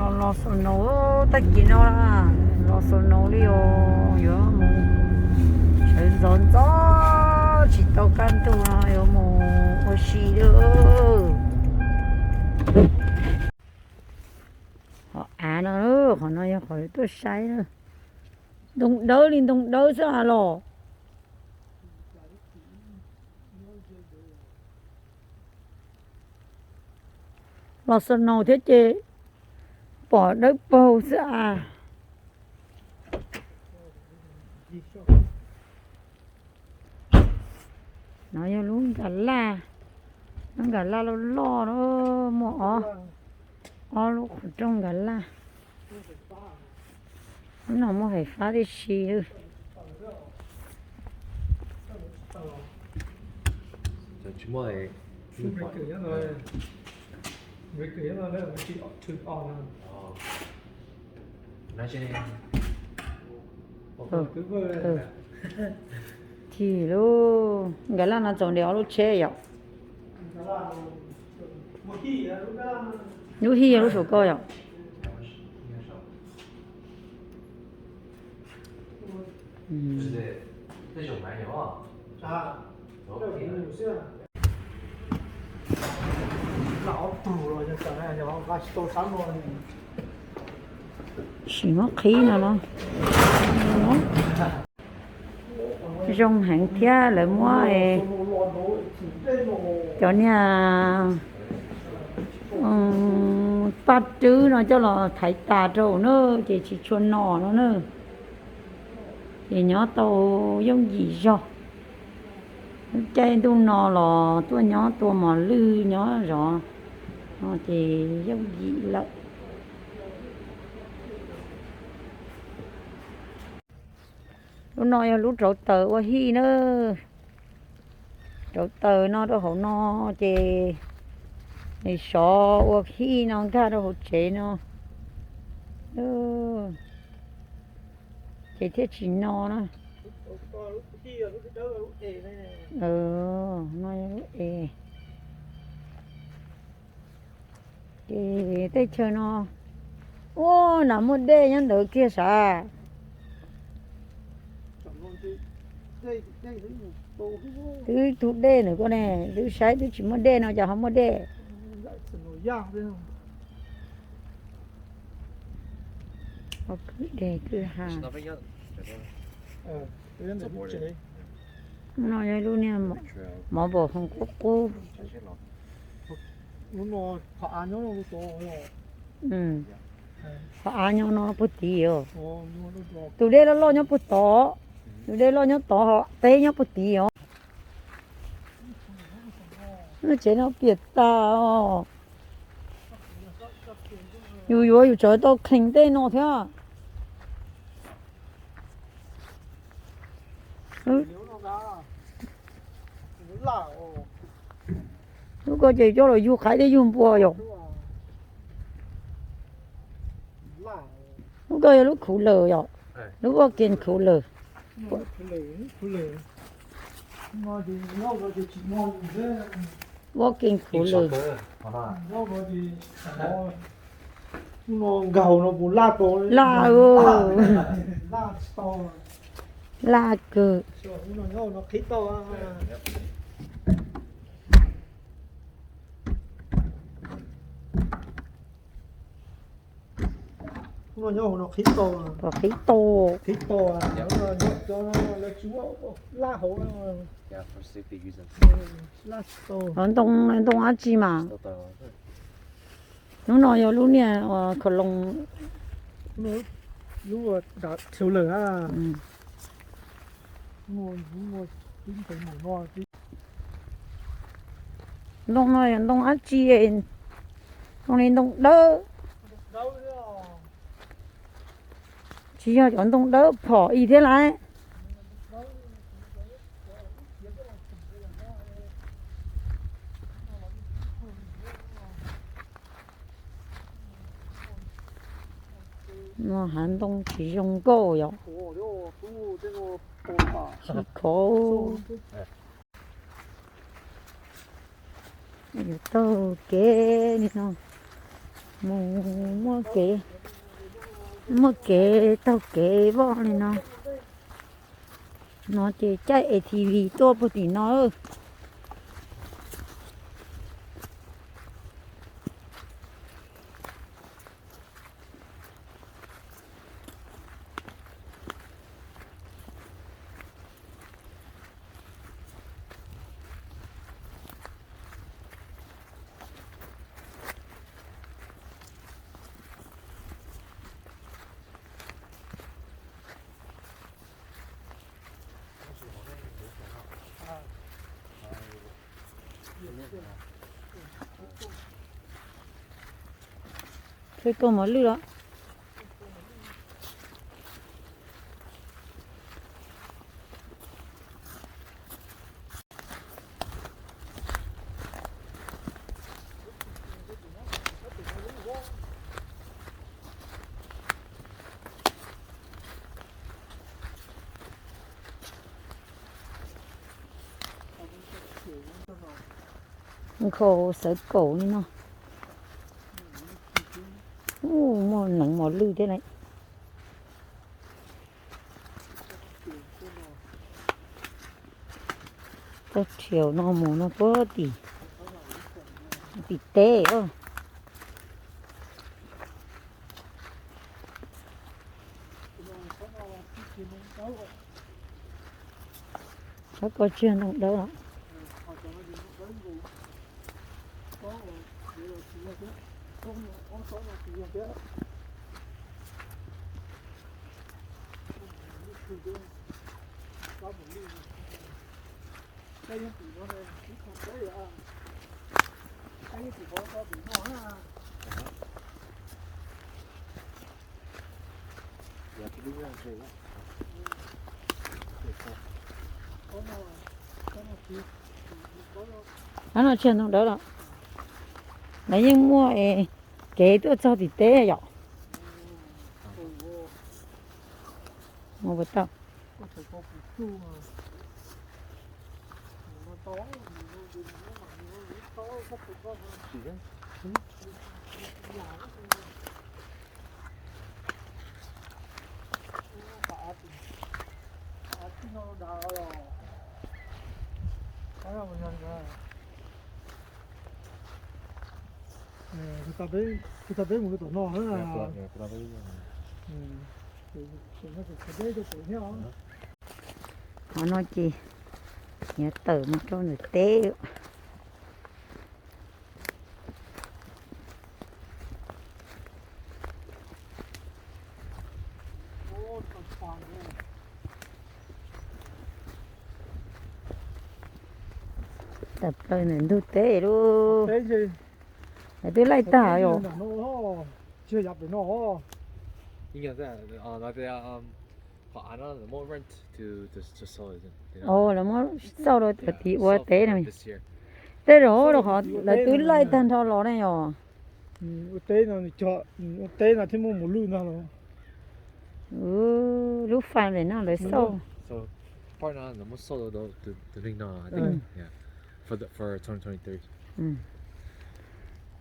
Los snow tag kis no, los snow li os, yuav mus sawv ntxov ntxov tsis tau kaj ntug no yuav mus ua si lawm. Qhov av no, qhov no yog qhov tuaj saib na. Ntoo dawb li ntoo dawb xwb a los. Los snow thiab ces pom dawb paug xwb a. No yog lub nkas laj, lub nkas laj loj loj na, muaj ob, ob lub qhov rooj nkas laj. Lub no muaj hais fab tib si. Chim lub nkas laj no txaus ntes ob lub tsheb yom. Lub hij yog lub saum koj yom. Sim muab qhib no no. Zoo heev thiab lawv muab cov niag paj rwb no coj los thaiv tas rau na, ces tsis tshua no no na. Ces nyob tau yooj yim zog. Lub caij ntuj no los tuaj nyob tua mos lwj nyob zov no ces yooj yim lawm. Lub no yog lub rauv taws ua hij na. Rauv taws no rau hauv no ces nws sov ua hij no nkag rau hauv tsev no. Ces thiaj tsis no na. No yog lub es. Ces tej chaw no, ua na muaj dej nyob ntawd kiag sav. Twb tug dej ntawm koj ne, twb saib twb tsis muaj dej no cas ho muaj dej. Kwj deg kwj ha. No yog lub niag mov npaum hoom qub qub. Qhov av nyob no puag tid os. Tus dej loj loj nyob puag tod. Tus dej loj nyob tod, ho teb nyob puag tid os. Lub tsev no piam tas os. Yus yuav yus tsawv tau kheev tej no thiab. Lub ko ces coj los yug qaib thiab yug npua yom. Lub ko yog lub khuv lawm yom. Lub vaj kees khuv lawm. Vaj kees khuv lawm. Laj, laj kawg. Qhib tau. Ntoo, ntoo dab tsi mas? Hnub no yog lub niag khaum loos. Ntoo no yog ntoo dab tsi? Zoo li ntoo dawb. Tsis yog cov ntoo dawb phom ib thiab lawm. No hav ntoo tsis zoo nkauj yom. Tsis khov. Yuav taug kev li no. Mus muaj kev, muaj kev taug kev voj li no. No ces caij A T V tuaj puag tim no. Txhawb kauj mos lwj los. Nkhaus xawv kaum li no. Ub, muaj neev mos lwj thiab lawm. Txoj rhiaus no mus no puag tim, tim teb os. Txhob koj tsis yog ntoo dawb los. Qhov no tsis yog ntoo dawb los, lawv yeej muaj kev tuaj txog tim teb yom. Mus puas tau? Tus tau peb mus tom no na. Qhov no ces yuav tawm mus rau ntawm teb. Tawm plaws ntawm ntug teb lauj. Lawv twb laij tag yom. Os, lawv muab xauj rau cov tid ua teb no. Tej zaum rau qhov lawv twb laij tag nrho los ne yom. Ua teb no, ua teb no thiaj muaj mos lwj no los. Lub fais ntawm no lawv xauj.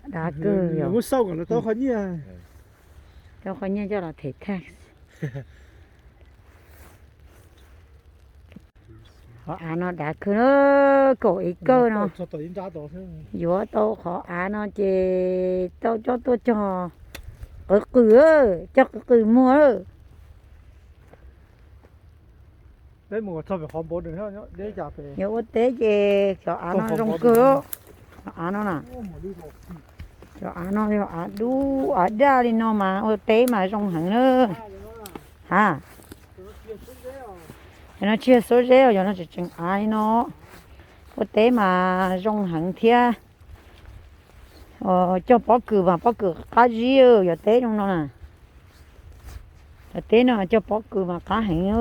Dav kawg yom. Muab xauj kom lawv tau qhov nyiaj. Tau qhov nyiaj coj los them tax. Qhov av no dav kawg, kaum acre no. Yuav tau qhov av no ces tau coj tuaj cog qwv qws, cog qwv qws muag. Yuav ua teb ces cov av no zoo kawg. Cov av no na, cov av no yog av dub av daj li no mas ua teb mas zoo heev na. Ha, cov no tsis yog xuab zeb, cov no tseem tseem av li no. Ua teb mas zoo heev thiab. Cog pob kws mas pob kws qab zib, cov teb zoo no na. Cov teb no cog pob kws mas qab heev.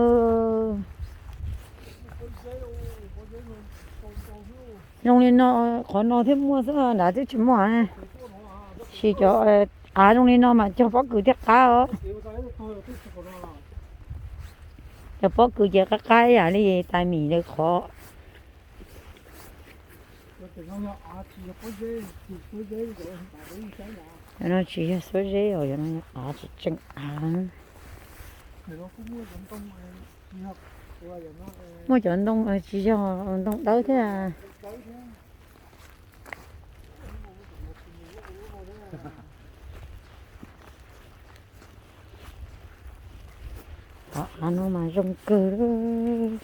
Zoo li no, qhov no thiaj muaj xwb, nrad twb tsis muaj. Tab sis cov av zoo li no mas cog pob kws thiaj qab os. Cog pob kws ces qab qab ib yam li tais mim lawv qhov. Cov no tsis yog xuab zeb os, cov no yog av tseem tseem av. Muaj cov ntoo tsis yog ntoo dawb thiab. Qhov av no mas zoo kawg li.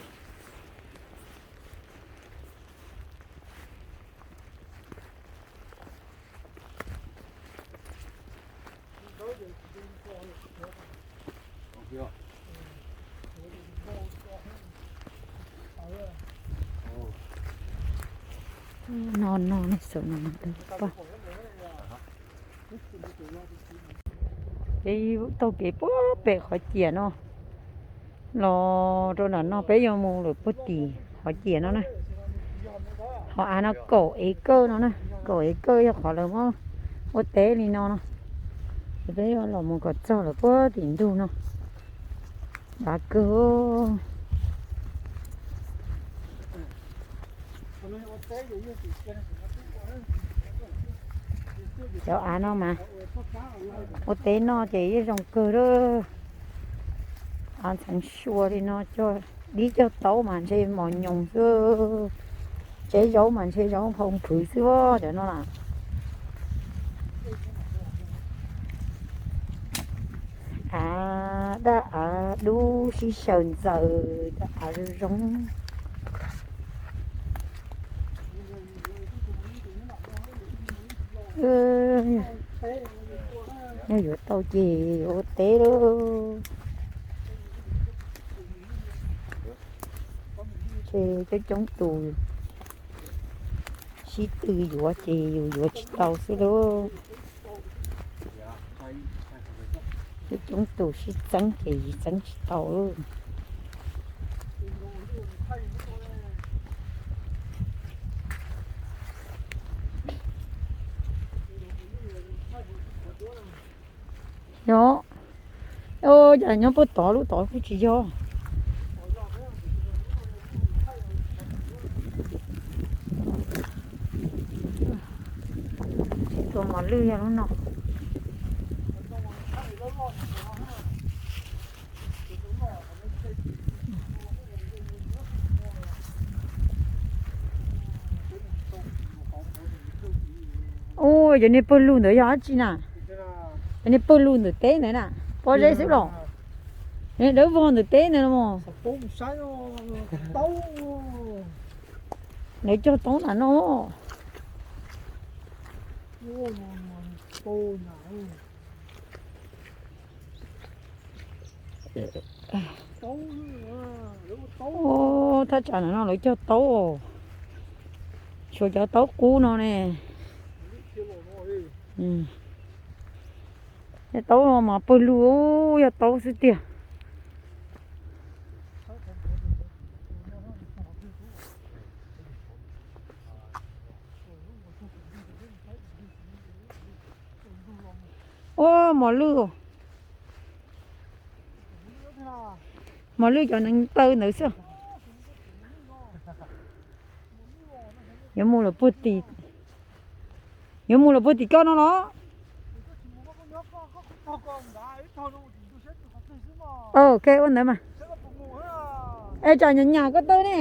No no, xav no no. Peb taug kev puag pem qhov ciam no los rau nram no, peb yuav mus lawm puag tim qhov ciam no na. Qhov av no kaum ev kawj no na, kaum ev kawj yog qhov lawv muab ua teb li no no. Ces peb yuav los mus kom txog lawm puag tim ntug no. Dav kawg. Cov av no mas ua teb noj ces yeej zoo kawg lawm. Av ntxeev sua li no, cog dib cog taub mas ntshe mos nyoos xwb. Tsev zaub mas ntshe zaub phau nphwv xwb cov no lawm. Av dab av dub sib xyaw ntxaws, dab av zoo zoo. Yog yuav tau ces yuav ua teb lauj. Ces coob coob tus sib tw yuav ces yus yuav tsis tau xwb lauj. Coob coob tus sib txeeb ces yus txeeb tsis tau lauj. Yog, cas nyob puag tod lub tod kuj tsis yog. Tsis tua mos lwj yog lub no. Ua, cov niag pawg lug ntawd yog dab tsi na? Cov niag pawg lug ntawm teb ntawd na, pob zeb xwb los? Niag dawb vog ntawm teb ntawd no. Lawv cog taub nram no. Thaj tsam no lawv cog taub, tshuav cov taub qub no ne. Cov taub no mas pawg lug, yog taub xwb tiag. Ua, mos lwj, mos lwj cov neev taw ntawd xwb. Yuav mus lawm puag tim, yuav mus lawm puag tim koj no los? Ok, ua ntawd mas. Es tsam nyam nyam koj taw ne.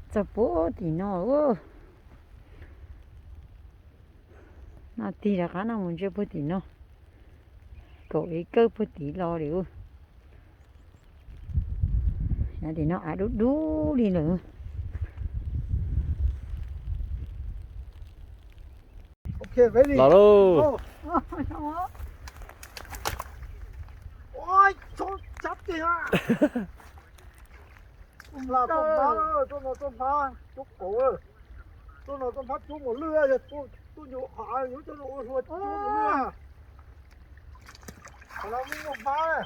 Txog puag tim no. No tig rov qab no mus ntsia puag tim no. Kaum ev kawj puag tim los li. Tim no av dub dub li lawm. Los lauj. Tuaj no tuaj hmab cuab mos lwj, yog tuaj ncu qhov yuav coj los ua hlua cuab mos lwj. Qhov no muaj hmab,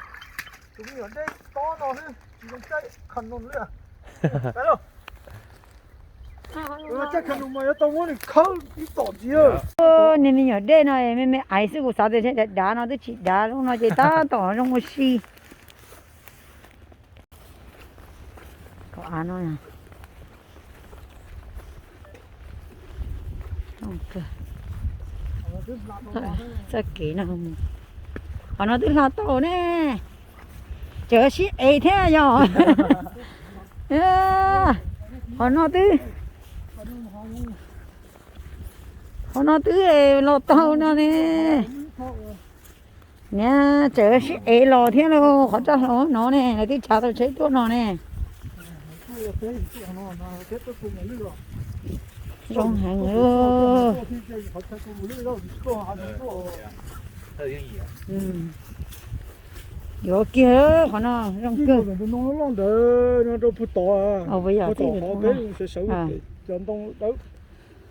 tus me nyuam dej tob no xwb, tsis zoo caij kha noog li. Caij kha noog mas yuav tau muab nws khawb ib tom ntxiv. Niag me nyuam dej no me me aiv xwb, kuv xav tias dav dav no twb tsis dav, lub no ces tab tom zoo ua si. Qhov av no, txoj kev no, qhov no twb hla tau ne, tseem sib ev thiab yog. Qhov no twb, qhov no twb los tau no ne. Niam, tseem sib ev los thiab lauj, qhov txoj hlua no ne, lawv twb tsav tau tsheb tuaj no ne. Zoo heev lauj. Yuav kiag qhov no zoo kawg. Ntawd no rau puag tod, puag tod qhov peb sawv sawv cov ntoo dawb,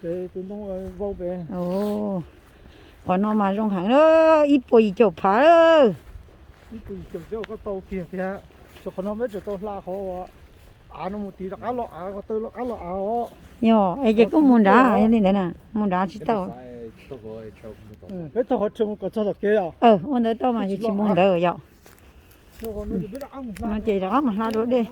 ces tus ntoo vau pem. Qhov no mas zoo heev na, ib puas yim caum phav. Ib puas yim caum xwb koj tau kiag tiag. Qhov no peb tseem tau hla qhov av no mus tid rov qab los av, qhov taw rov qab los av os. Yog es ces koj mus nrad, yog li ntawd na, mus nrad tsis tau. Peb taug qhov tseem mus kom txog tom kev os. Ua ntawd tau mas yus tsis mus ntawd yom. No ces rov qab mus hla dua dej.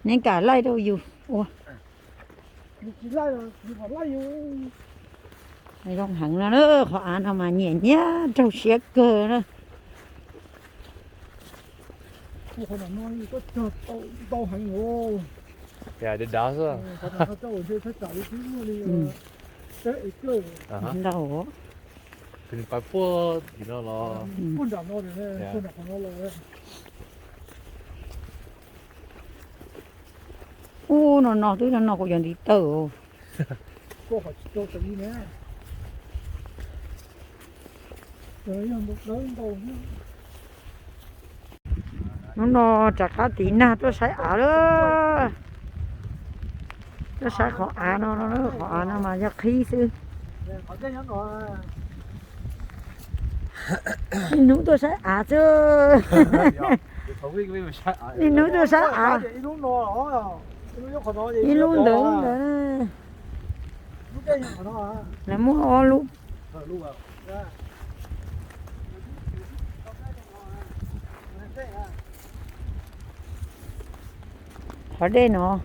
Neb kam laij rau yus ua. Zoo heev no, qhov av no mas nyiam nyiam raug siab kawg na. Ntau. Ub, no no twb no no kuv cov ntiv taw. Hnub no rov qab tiv nag tuaj saib av lawm. Tuaj saib qhov av no, qhov av no mas yog qhib xwb. Niaj hnub tuaj saib av xwb. Niaj hnub tuaj saib av. Ib lub ntawd, lub ntawd na. Lawv muaj ob lub. Qhov dej no.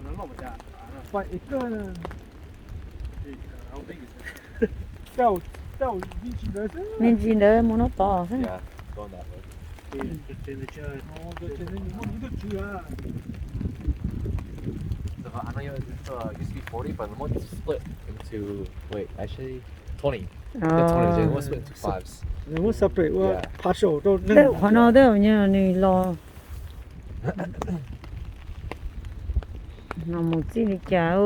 Me ntsis ntawd mus no tod xwb. Muab separate ua partial rau neeg. Qhov no tej zaum nws los no mus txij li cas.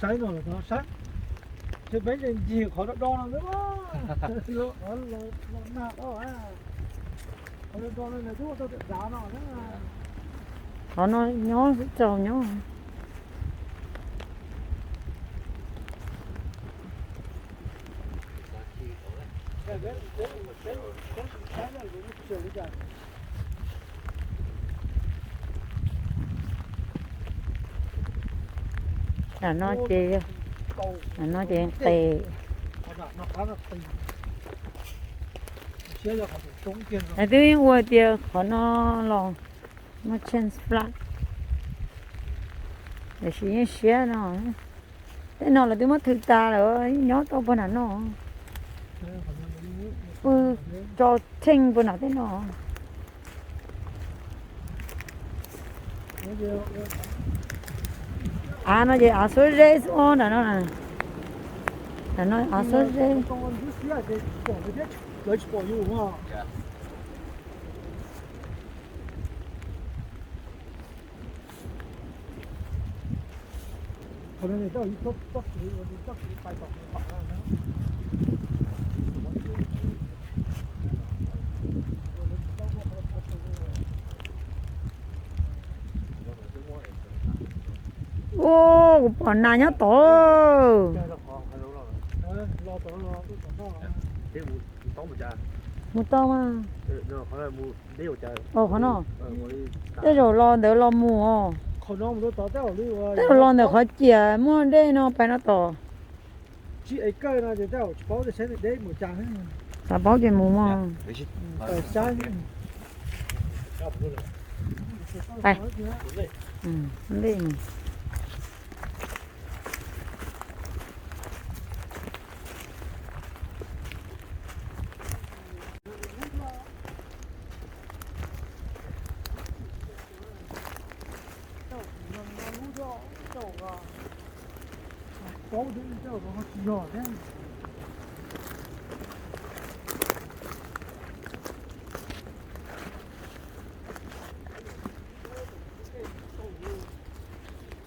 Saib no, saib, peb ncig qhov do do no, qhov do do no, qhov no nyob tsaus nyob. Tam no ces, tam no ces nqes. Twb yeej ua tias qhov no los muaj change flood, tiam sis yeej siab no. Tej no lawv twb muab thw tas lawm, nyob tau puag nram no. Pw tso tsheej puag nram tej no. Av no ces av xuab zeb xwb os nram no. Nram no av xuab zeb. Ua, kuv pom nas nyob tod. Ua, kuv pom nas nyob tod. Mus tau mas. Qhov no. Tej zaum los ntawd los mus os. Tej zaum los ntawm qhov ciam muaj dej no pais no tom. Xav paub ces mus mog.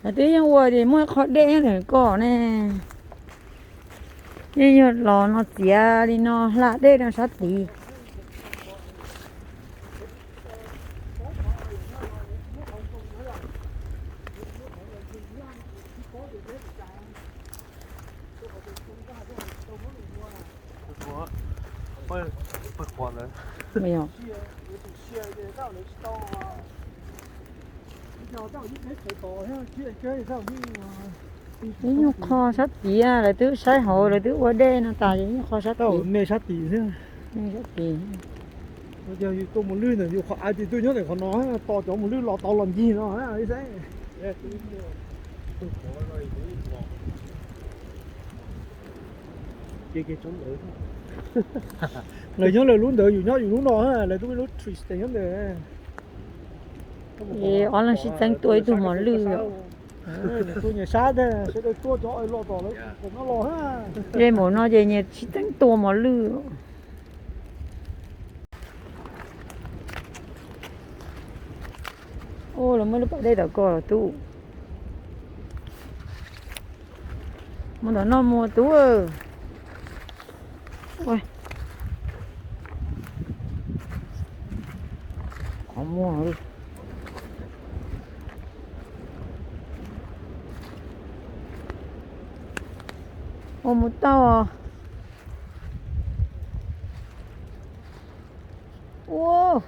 Lawv twb yeej ua tias muaj ib qho dej nyob ntawm ko ne. Yeej yog los no txiav li no hla dej no sab tid. Ib nyuag qho sab tid lawv twb saib hauv lawv twb ua dej no tas, ib nyuag qho sab tid. Yog yus tua mos lwj ntawm yus qhov av ces twb nyob ntawm qhov no, tos cov mos lwj los tau los ncig no. Lawv nyob lawv lub ntawd, yus nyob yus lub no, lawv twb muaj lub trash nyob ntawd. Ob leeg sib txeeb tua ib tug mos lwj. Tua nyias sab ntag, sawv daws tua cov los tom lawv no los. Yej mus no ces nyias sib txeeb tua mos lwj. Ua, lawv muaj lub pas dej tom ko los tub. Mus tom no mus tub. Qhov muag. Ua mus tau. Ua.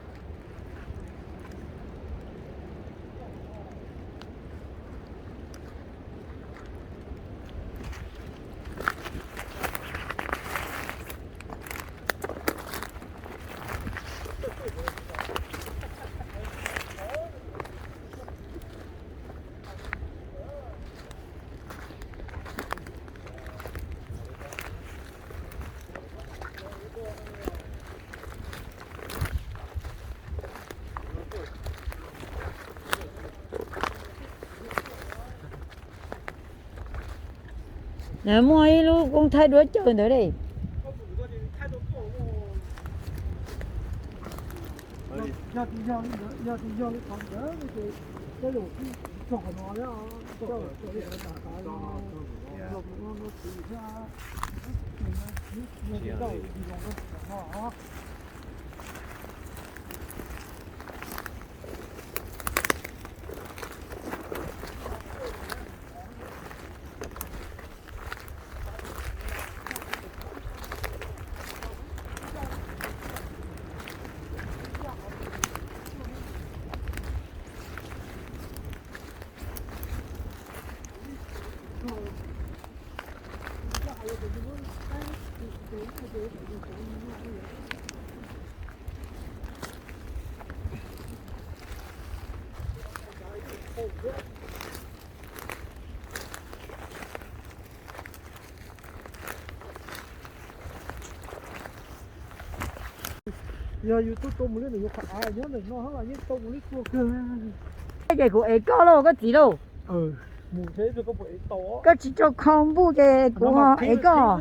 Muaj ib lub koob thaij duab caws ntawd li. Yog yus tuaj tua mos lwj ntawm yus qhov av nyob ntawm no los yeej tau mos lwj tuaj kawg. Ces kuv ev koj lauj koj txiv lauj. Koj tsis tso khau npuj ces kuv ho ev koj.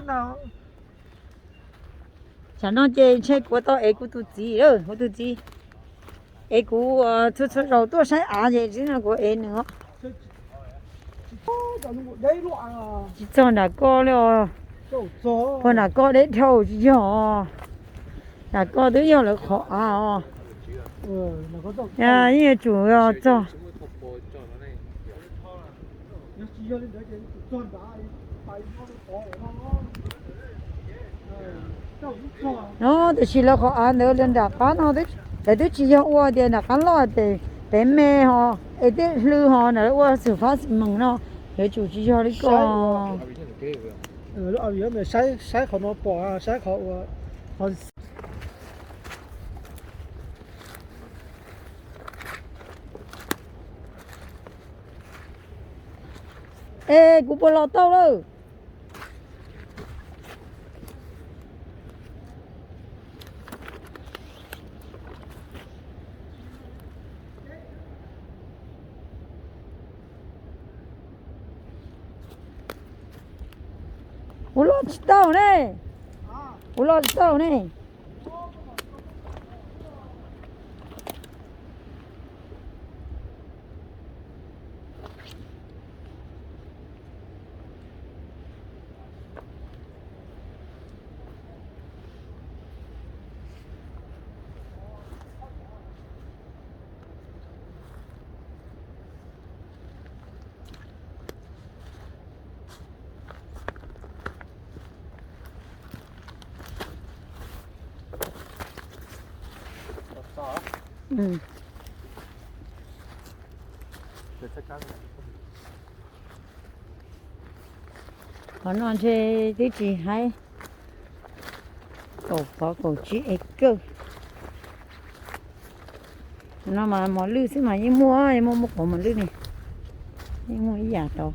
Tsam no ces ntshe kuv tau ev kuv tus txiv lawm, kuv tus txiv ev kuv txhua txhua zaus tuaj saib av ces tsis no kuv ev nws os. Tsis txog nram ko li os. Puag nram ko deb dhau tsis yog os. Nram ko twb yog lawv qhov av os. Yeej yuav tsum txog. No tiam sis lawv qhov av ntawd lawv nram qab no, lawv twb tsis yog ua tias nram qab loj pem, pem me ho, es tej hlw ho na, lawv ua xwm fab xim meem no, yuav tsum tsis yog li ko. Saib qhov no pom, saib qhov ua. Es kuv puas los tau lawm? Kuv los tsis tau ne. Kuv los tsis tau ne. Qhov no ntshe twb tsis haib, kaum pov kaum tsib acre. No mas mos lwj xwb mas yeej muaj, yeej muaj, muaj qhov mos lwj ne, yeej muaj ib yam tau.